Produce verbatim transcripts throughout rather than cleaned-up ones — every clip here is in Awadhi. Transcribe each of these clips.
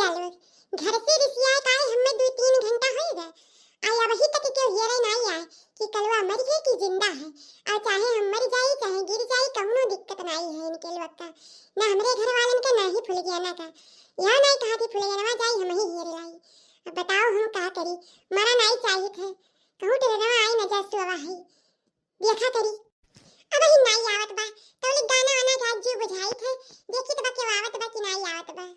घर से रिसियाए का आए हमें दो तीन घंटा होई गए, आ अबही तक केहू हेरे नाई आए कि कलुआ मरि है कि जिंदा है। और चाहे हम मरि जाई, चाहे गिर जाई, कौनो दिक्कत नाई है इनके लोग का, ना हमरे घर वालन के, ना ही फुलगेना का। यह नाई कहा कि फुलगेनवा जाई, हम ही हेर लाई। अब बताओ हम का करी, मरा नाई चाहित है, कहूँ ट्रेनवा आई न जा सुअवा है। देखा करी। अबही नाई आवत बा, तौली गाना वाना गा, जीव बुझाइत है, देखी त बा केहू आवत बा कि नाई आवत बा।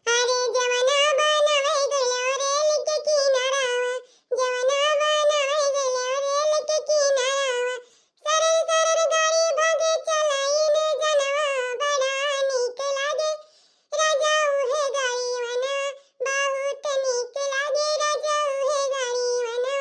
अरे जवना बनावे गइलो रेल के किनारावा, जवना बनावे गइलो रेल के किनारावा, सरर सरर गाड़ी भागे चलाई ने जनवा, बड़ा नीक लागे राजा उहे गाड़ी वनवा, बहुत नीक लागे राजा उहे गाड़ी वनवा।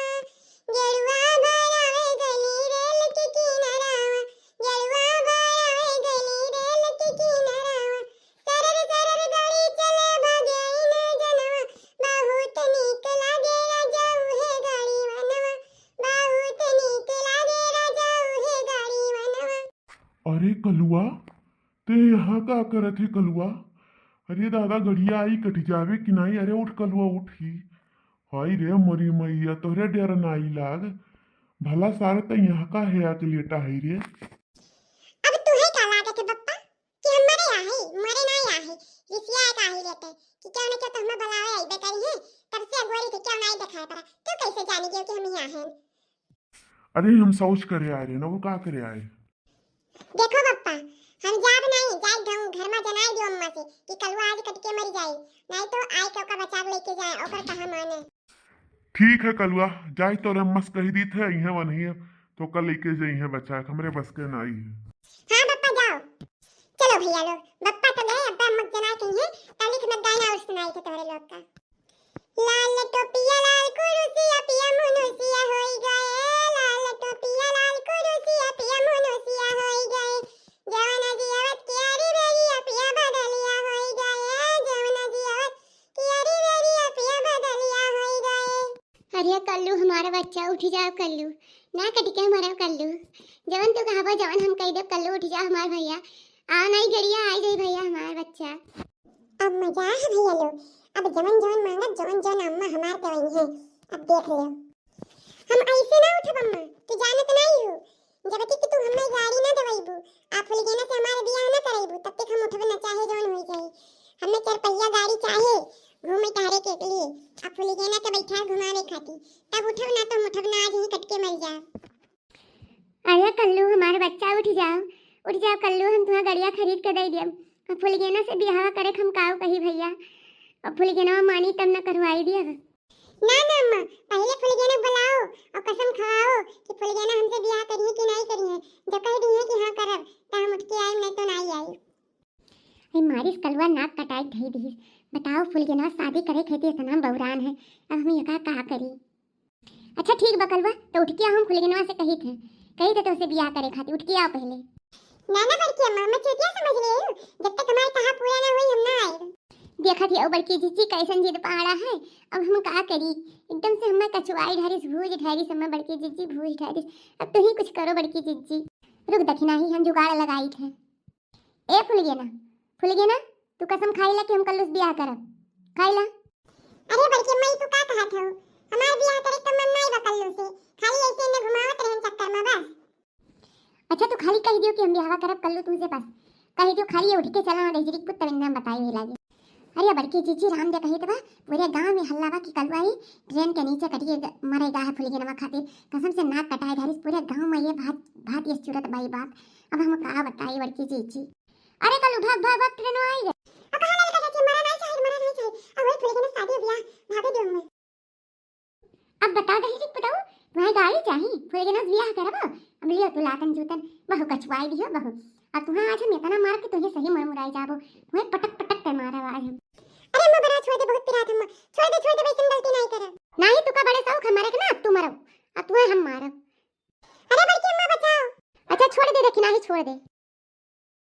गेरुआ भरावे गली रेल के किनारावा, गेरुआ भरावे गली रेल के किनारावा। सरर सरर गाड़ी चले भागे आईने जनवा, बहुत नीक लागे राजा उहे गाड़ी वनवा, बहुत नीक लागे राजा उहे गाड़ी वनवा। अरे कलुआ, ते यहाँ का करत है कलुआ? अरे दादा, गड़िया आई कटि जावे कि नाई? अरे उठ कलुआ, उठ ही। हाय रे मोरी मैया, तोहरे डेर नाई लाग। भला सारे त यहाँ का है आके लेटा है रे? अब तुहे का लागत है बप्पा कि हम मरे आहे, मरे नाई आहे, रिसिया का ही लेटे कि क्यों न क्यों तो हमें बुलावे आइबे करी है, तब से अगोरी थे क्यों नाई दिखाई पड़ा, तू कैसे जानी गयो कि हम यहाँ हैं? अरे हम शौच करे आए रहे ना, वो का करे आए? देखो बप्पा, हम जाब नाई, जाई घर, घर में जनाई दियो अम्मा से कि कलुआ आज कट के मर जाई, नाई तो आए के ओका बचाव लेके जाए, ओकर कहा माने। ठीक है कलुआ, जाई तोरे अम्मा से कही दीत है, इहे वनही है, तो कल लेके जाई है बचा के, हमरे बस के नाई है। हाँ बप्पा जाओ। चलो भैया लोग, बप्पा तो गए, अब अम्मा के जनाई कही है, तलिक में गाना और सुनाई थे तोरे लोग का। लाल टोपिया लाल कुरुसिया पिया मुनुसिया होई गए, लाल टोपिया लाल कुरुसिया पिया मुनुसिया होई गए। जवन जियावत कियारी बेरिया पिया बदलिया होई गए, जवन जियावत कियारी बेरिया पिया बदलिया होई गए। अरे कल्लू हमारा बच्चा, उठ जाओ कल्लू, ना कटिके हमारा कल्लू, जवन तू कहबो जवन हम कह देब कल्लू, उठ जाओ हमार भैया, आ नहीं गड़िया आई जाई भैया हमार बच्चा। अब मजा है भैया लोग, अब जवन जवन मांगब, जवन जवन अम्मा हमार देवई है, अब देख लो। हम ऐसे ना उठब अम्मा, तू जानत नहीं हो, जब तक तू हमें गाड़ी ना दवाईबू, आप फुलगेना से हमारे बियाह ना कराईबू, तब तक हम उठब ना, चाहे जवन हो जाए। हमें चार पहिया गाड़ी चाहे घूमे टहरे के लिए, आप फुलगेना के बैठा घुमावे खातिर, तब उठब ना तो हम उठब ना, आज ही कट के मर जाब। अरे कल्लू, हमार बच्चा, उठ जाओ, उठ जाओ कल्लू, हम तुम्हारा गड़िया खरीद के दे दियब। अब फुलगेना से बियाह करे हम काऊ कही भैया, अब फुलगेना मानी तब न करवाई दियब। ना ना अम्मा, पहले फुलगेना बुलाओ और कसम खवाओ कि फुलगेना हमसे बियाह करिए कि नहीं करिए। जब कह दिए कि हाँ करब, तो हम उठ के आए, नहीं तो नहीं आए। अरे मारिस कलुआ नाक कटाई धई दिहिस। बताओ फुलगेना शादी करे खातिर इतना बौरान है, अब हम एका का करी? अच्छा ठीक बा कलुआ, तो उठ के आओ, हम फुलगेनवा से कही थे, कही थे तोसे बियाह करे खातिर, उठ के आओ पहले। ना ना बड़की अम्मा, मैं चूतिया समझ ले हूँ, जब तक हमारे कहा पूरा ना हुई हम ना आए। देखा थी ओ बड़की जिज्जी कैसन जिद पहाड़ा है, अब हम का करी, एकदम से हमें कचुआई ढारिस, भूज ढारिस, हमें बड़की जिज्जी भूज ढारिस। अब तू ही कुछ करो बड़की जिज्जी। रुक दखिना ही हम जुगाड़ लगाई थे। ए फुलगेना, फुलगेना, तू कसम खाइला कि हम कल्लू से बियाह करब, खाइला। अरे बड़की अम्मा, ई तू का कहत हऊ? हमार बियाह करे के मन नाई बा कल्लू से, खाली ऐसे इन्हें घुमावत रहन चक्कर में बस। अच्छा तू खाली कह दियो कि हम बियाह करब कल्लू तुमसे बस, कह दियो खाली ये उठ के चला और हिजरी कुत्ता बिंदा हम बताए हुए लागे। अरे बड़की जीजी राम दे कही तो बा, पूरे गांव में हल्ला बा कि कलुआ ही ट्रेन के नीचे कटिए ग-, मरेगा है फुलगेनवा खातिर। कसम से नाक कटाए धारिस पूरे गांव में ये बात, बात ये सूरत बाई बात। अब हम का बताई बड़की जीजी। अरे कलू भाग भाग भाग ट्रेन आई गए। अब कहाँ लड़का चाची मरा नहीं चाहिए, मरा नहीं चाहिए। अब वही फुलगेना शादी ब्याह भागे दे हमें। अब बता दही जी बताओ, तुम्हारी गाड़ी चाही, फुलगेना से बियाह करबो। अब लियो तू लातन जूतन, बहु कछुआई दियो बहु। अब तुम्हें आज हम इतना मार के तुझे सही मुरमुराई जाबो, तुम्हें पटक पटक के मारब आज हम। अरे अम्मा बड़ा छोड़ दे, बहुत पिरात अम्मा, छोड़ दे, छोड़ दे, वैसन गलती नहीं करब। नहीं तू का बड़े शौक हमारे के ना, अब तू मरो, अब तुम्हें हम मारब। अरे बड़की अम्मा बचाओ। अच्छा छोड़ दे, देखी नहीं छोड़ दे।